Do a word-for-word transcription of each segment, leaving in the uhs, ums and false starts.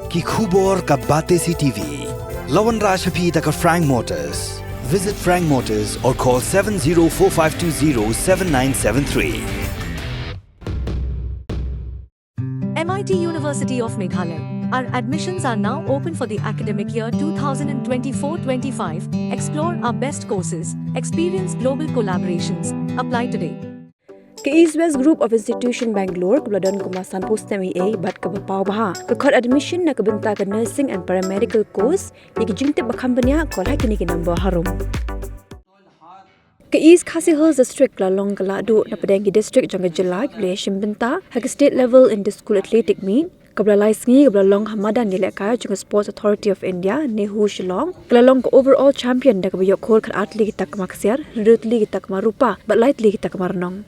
Ki khubor ka Batesi T V. La wanrah sha phi da ka Frank Motors. Visit Frank Motors or call seven zero four five two zero seven nine seven three. M I T University of Meghalaya. Our admissions are now open for the academic year two thousand twenty-four twenty-five. Explore our best courses, experience global collaborations. Apply today. Ka East West Group of Institution Bangalore kaba la don kumba sanphew snem eiei bad kaba paw bha ka khot admission na ka bynta ka nursing and paramedical course. Ïa ki jingtip ba kham bniah call ha kine ki number harum. Ka East Khasi Hills District ka la long ka lahduh na pdeng ki district jong ka jylla kiba la ïashim bynta ha ka state level inter-school athletic meet kaba la lai sngi kaba la long ha madan ïalehkai jong ka Sports Authority of India, NEHU, Shillong. Ka la long ka overall champion da kaba ïoh khor khatar tylli ki takma ksiar, hynriew tylli ki takma rupa bad lai tylli ki takma rnong.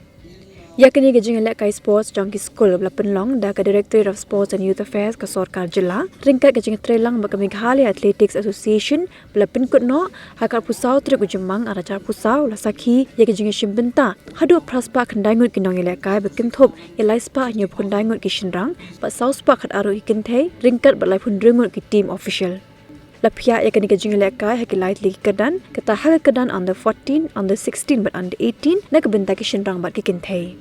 Ïa kane ka jingïalehkai sports jong ki skul ba la pynlong da ka Directorate of Sports and Youth Affairs ka sorkar jylla ryngkat ka jingtreilang bad ka Meghalaya Athletics Association ba la pynkut noh ha ka arphew saw tarik u Jymmang arhajar arphew saw, la sakhi ïa ka jingïashim bynta haduh phra spah khyndai ngut ki nongïalehkai ba kynthup ïa lai spah hynñiewphew khyndai ngut ki shynrang bad saw spah khatar ki kynthei ryngkat bad laiphew hynriew ngut ki team official. La phiah ïa kane ka jingïalehkai ha ki lai tylli ki kyrdan, kata ha ka kyrdan under fourteen, under sixteen bad under eighteen na ka bynta ki shynrang bad ki kynthei.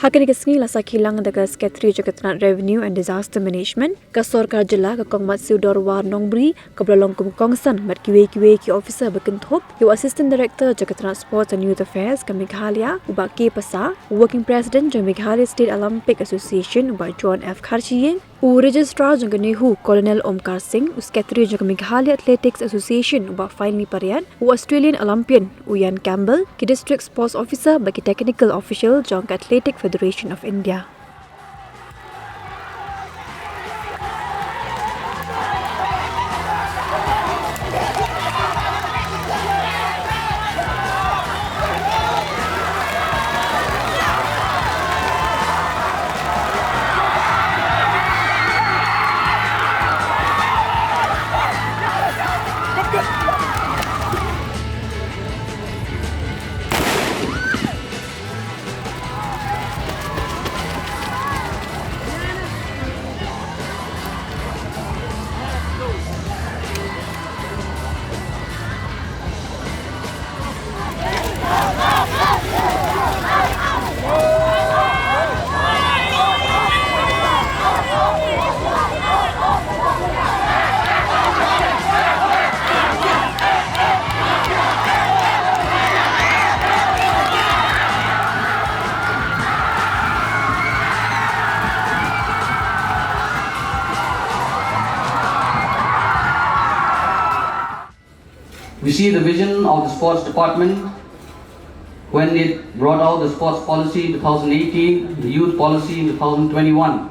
Ha kane ka sngi la sakhi lang da ka Secretary jong ka tnat Revenue and Disaster Management ka sorkar jylla, ka Kong Matsiewdorwar Nongbri, kaba la long kum u kongsan bad kiwei kiwei ki officer ba kynthup ïa u Assistant Director jong ka tnat Sports and Youth Affairs ka Meghalaya, u Bah K Passah, u Working President jong Meghalaya State Olympic Association, u Bah John F Kharshiying, u Registrar jong ka NEHU, Colonel Omkar Singh, u Secretary jong ka Meghalaya Athletics Association, u Bah Finely Pariat, u Australian Olympian, u Ian Campbell, ki District Sports Officer bad ki technical official jong ka Athletic Federation of India. We see the vision of the sports department when it brought out the sports policy two thousand eighteen, the youth policy two thousand twenty-one,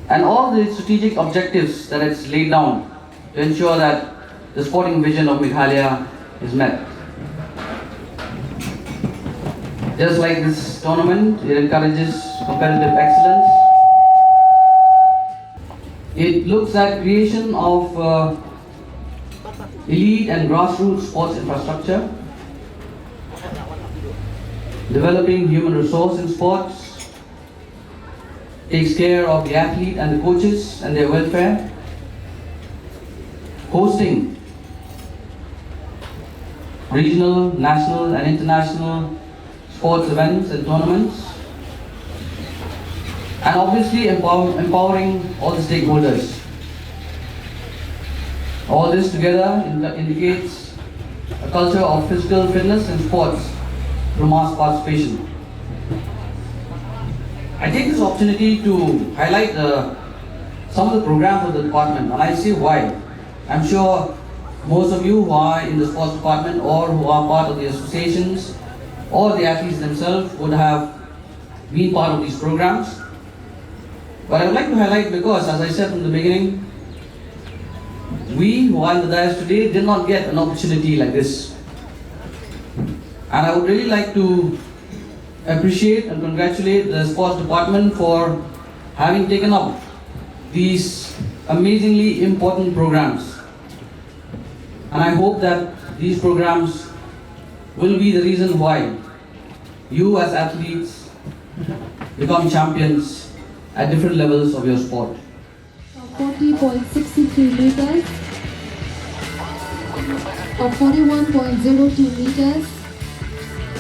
and all the strategic objectives that it's laid down to ensure that the sporting vision of Meghalaya is met. Just like this tournament, it encourages competitive excellence. It looks at creation of, uh, elite and grassroots sports infrastructure, developing human resource in sports, takes care of the athlete and the coaches and their welfare, hosting regional, national, and international sports events and tournaments, and obviously empower-, empowering all the stakeholders. All this together in-, indicates a culture of physical fitness and sports through mass participation. I take this opportunity to highlight the, some of the programs of the department, and I say why. I'm sure most of you who are in the sports department or who are part of the associations or the athletes themselves would have been part of these programs. But I would like to highlight because, as I said from the beginning, we who are in the dais today did not get an opportunity like this. And I would really like to appreciate and congratulate the sports department for having taken up these amazingly important programs. And I hope that these programs will be the reason why you as athletes become champions at different levels of your sport. forty point six three meters, of forty-one point zero two meters,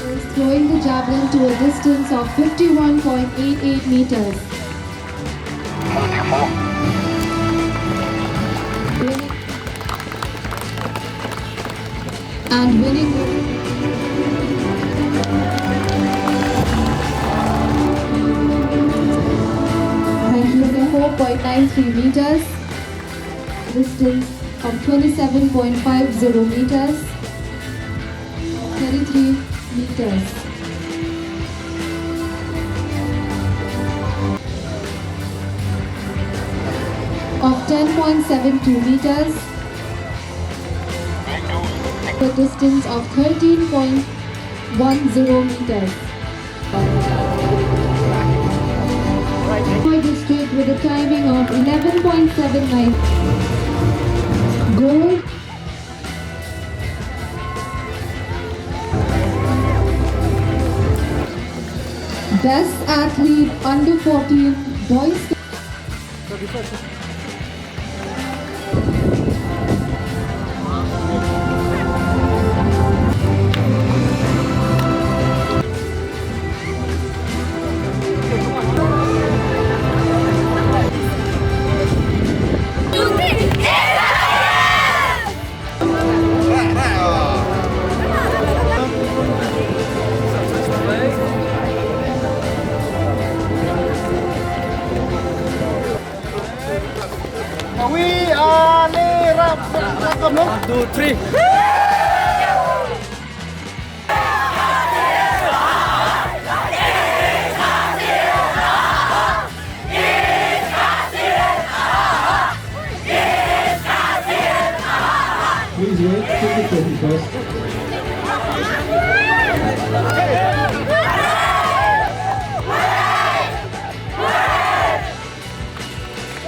is throwing the javelin to a distance of fifty-one point eight eight meters. And winning, thank you, sir. Four point nine three meters, distance of twenty-seven point five zero meters, thirty-three meters. Of ten point seven two meters, a distance of thirteen point one zero meters. District with a timing of eleven point seven nine. Gold. Best athlete under fourteen boys. One, two, three. Please wait, take the trophy first.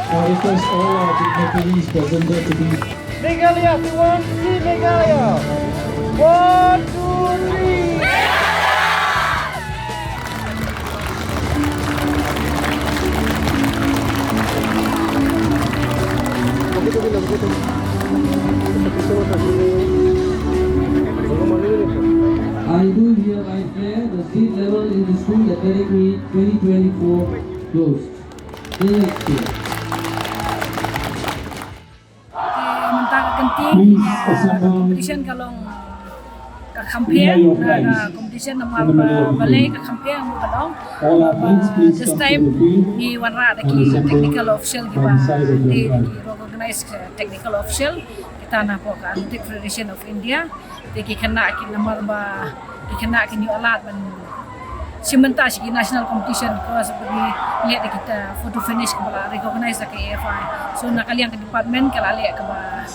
I request all our dignitaries present here to be Meghalaya, we want to see Meghalaya. One, two, three. I do hereby declare the seat level in the school academic twenty twenty-four closed. Till next year. Mynta ka kynti, competition ka long ka kham pher, na ka competition namar ba balei ka kham pher namar ka long ba this time ngi wanrah da ki technical official kiba dei ki recognized technical official kita na hapoh ka Athletic Federation of India. Te ki khynnah ki namar ba ki khynnah kin ïoh lad ban shim bynta sha ki national competition, because ba ngi leh da kita photo finish kaba la recognize da ka A F I. So na ka liang ka department ka la leh kaba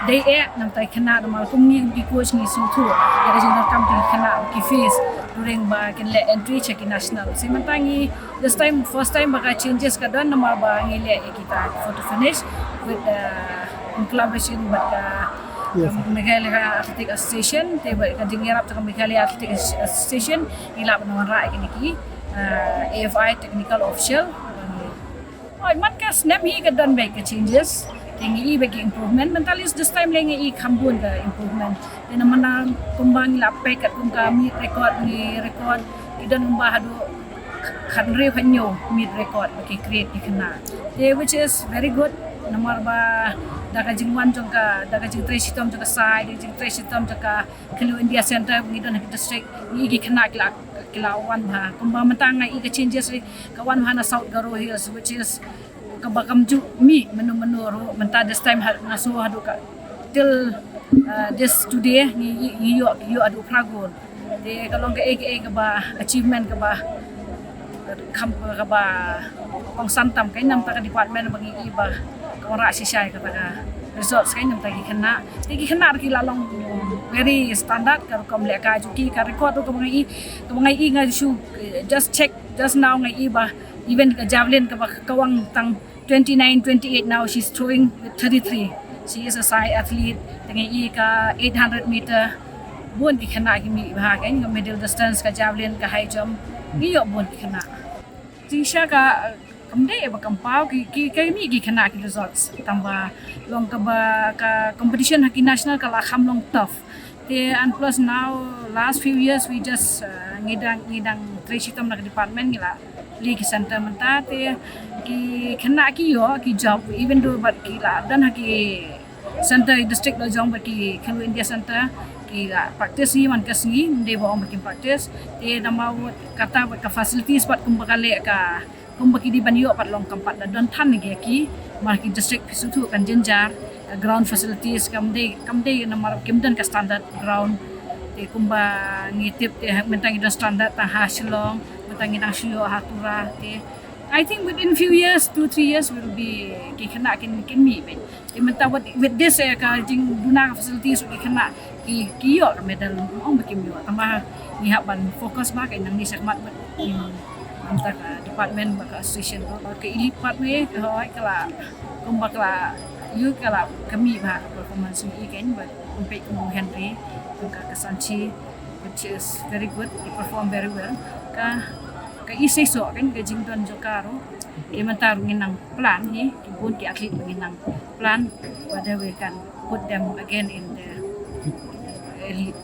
dei eh na bynta ki khynnah namar kum ngi ki coach ngi sngewthuh ïa ka jingdonkam jong ki khynnah ba ki face during ba kin leh entry sha ki national. Te mynta ngi this time, first time ba ka changes ka don namar ba ngi leh ïa kita photo finish with, uh, in collaboration bad ka Meghalaya Athletic Association, te bad ka jingïarap jong ka Meghalaya Athletic Association, ngi lah ban wanrah ïa kine ki, uh, A F I technical official. Oi, man ka snem hi ka don bad ka changes. Te ngi i bad ka improvement. Mynta list this time leh ngi i kham bun ka improvement. Te namar kumba ngi la peit kat kum ka meet record, ngi record ki don kumba haduh khathynriew khathynñiew meet record ba ki create ki khynnah. Te which is very good. Namar ba da ka jingwan jong ka, da ka jingtrei shitom jong ka SAI, da ka jingtrei shitom jong ka Khelo India Centre, ngi don ha ki district, ngi ki khynnah ki la, ki la wan bha. Kumba mynta nga i ka changes ri, ka wan bha na South Garo Hills, which is kaba kam ju mih mynno mynno ruh, mynta this time ha, nga sngew haduh ka till, uh, this today ngi, ngi ïoh, ïoh haduh phra gold. Te ka long kaei kaei kaba achievement kaba kham, kaba kongsan tam, ka na bynta ka department ba ngi i ba ka wanrah shisha ïa kata ka results ka na bynta ki khynnah. Te ki khynnah ki la long very standard ka rukom lehkai jong ki, ka record ruh kaba ngi i, kaba ngi i nga shu, eh, just check just now nga i ba even ka javelin kaba ka wang tang twenty-nine, twenty-eight, now she's throwing with thirty-three. She is a SAI athlete. Te nga i ka eight hundred meter. Bun ki khynnah ki mih bha, ka middle distance, ka javelin, ka high jump. Ngi ïoh bun ki khynnah. Jingshisha ka, Ym dei ba kam paw ki, ki, ki mih ki khynnah ki results. Tang ba long kaba ka competition ha ki national ka la kham long tough. Te and plus now last few years we just, uh, ngi dang, ngi dang trei shitom na ka department ngi la plie ki center mynta te ki khynnah ki ïoh ki job even though bad ki la don ha ki center district la jong bad ki Khelo India Center ki la practice hi man ka sngi, ym dei ba ong ba kim practice. Te namar kata bad ka facilities bad kumba ka leh ka kumba ki dei ban ïoh pat long kam pat da don than ïa ki. Mar ki district phi sngewthuh kan jynjar, ka ground facilities kam dei, kam dei namar kim don ka standard ground. Te kumba ngi tip te mynta ngi don standard tang ha Shillong, mynta ngi dang shu ïoh ha Tura te. I think within few years, two, three years will be ki khynnah kin, kin mih beit. Te mynta with, with this, eh, ka jingduna ka facilities ki khynnah ki, ki ïoh ka medal, ym ong ba kim ïoh. Tang ba ngi hap ban focus ba ka nangne shakhmat bad, hmm, mynta ka department bad ka association bad ka elite pathway ka hoi ka la kumba ka la ïoh ka la kmie ba ka performance ngi kan bad kumba kum Henry ka, ka Sanchi, which is very good, he perform very well. Ka, ka i seisoh kan ka jingdon jong ka ruh. Te mynta ruh ngi nang plan hi, ki bun ki athlete ngi nang plan whether we can put them again in the elite.